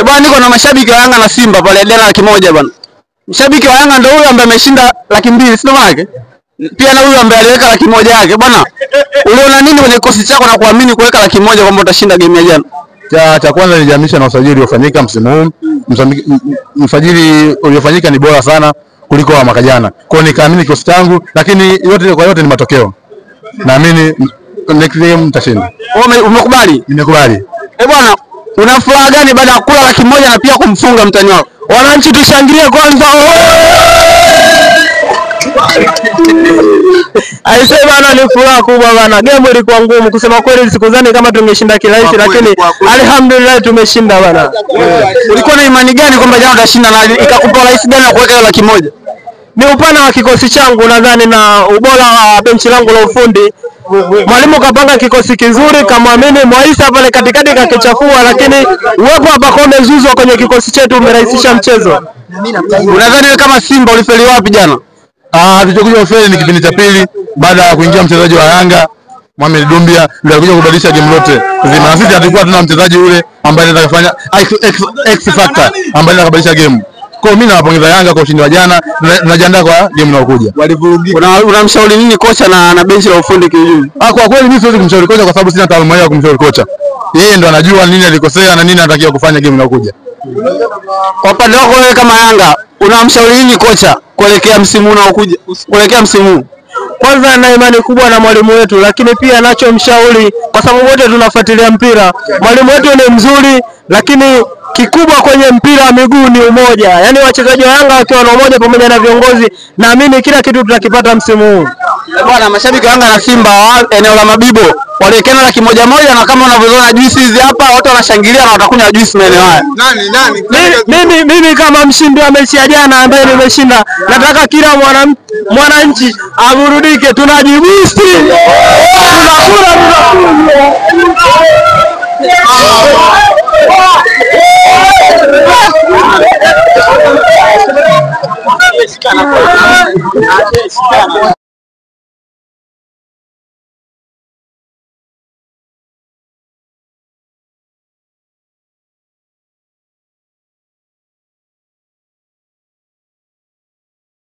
Bwana, niko na mashabiki wa Yanga na Simba pale jana 100,000 bwana. Mshabiki wa Yanga ndio huyo ambaye ameshinda 200,000, sio maana yake? Pia na huyo ambaye aliweka 100,000 yake. Bwana, uliona nini kwenye kikosi chako na kuamini kuweka 100,000 kwamba utashinda game ya jana? Cha kwanza nilijamisha na usajili uliofanyika msimu huu. Msajili uliofanyika ni bora sana kuliko wa mwaka jana. Kwa hiyo nikaamini kikosi changu, lakini yote kwa yote ni matokeo. Naamini next game mtashinda. Wewe umekubali? Nimekubali. Eh bwana, una furaha gani baada ya kula 100,000 na pia kumfunga mtani wako? Wananchi tushangilie kwanza. Aisee bana, ni furaha kubwa bana. Game ilikuwa ngumu kusema kweli, sikudhani kama tungeshinda kirahisi, lakini alhamdulillah tumeshinda bana. Ulikuwa na imani gani kwamba jana utashinda na ikakupa rahisi gani na kuweka hiyo 100,000? Ni upana wa kikosi changu nadhani na ubora wa benchi langu la ufundi. Mwalimu kapanga kikosi kizuri, kamwamini Mwaisa pale katikati kakichafua, lakini uwepo wa Pacome Zouzoua kwenye kikosi chetu umerahisisha mchezo. Unadhani wewe kama Simba ulifeli wapi jana? Tulichokuja kufeli ni kipindi cha pili baada ya kuingia mchezaji wa Yanga Mohamed Dumbia, ndio alikuja kubadilisha game lote nzima. Na sisi hatukuwa tuna mchezaji yule ambaye anaweza kufanya X factor ambaye anaweza kubadilisha game. Kwa hiyo mimi nawapongeza Yanga kwa ushindi wa jana, tunajiandaa kwa game inayokuja. Walivurugika. Unamshauri nini kocha na benchi la ufundi kiujumla? Kwa kweli mimi siwezi kumshauri kocha kwa sababu sina taaluma ya kumshauri kocha. Yeye ndo anajua nini alikosea na nini anatakiwa kufanya game inayokuja. Kwa upande wako wewe kama Yanga, unamshauri nini kocha kuelekea msimu unaokuja? Kuelekea msimu huu? Kwanza na imani kubwa na mwalimu wetu, lakini pia nachomshauri kwa sababu wote tunafuatilia mpira. Mwalimu wetu ni mzuri, lakini kikubwa kwenye mpira wa miguu ni umoja. Yaani wachezaji wa Yanga wakiwa na umoja pamoja na viongozi, naamini kila kitu tutakipata msimu huu. Bwana, mashabiki wa Yanga na Simba wa eneo la Mabibo waliwekana 100,000 na kama unavyoona juisi hizi hapa watu wanashangilia na watakunywa juisi maeneo haya. Nani? Mimi kama mshindi wa mechi ya jana ambaye nimeshinda, nataka kila mwananchi aburudike. Tunajibusti. Tunakula, tunakunywa.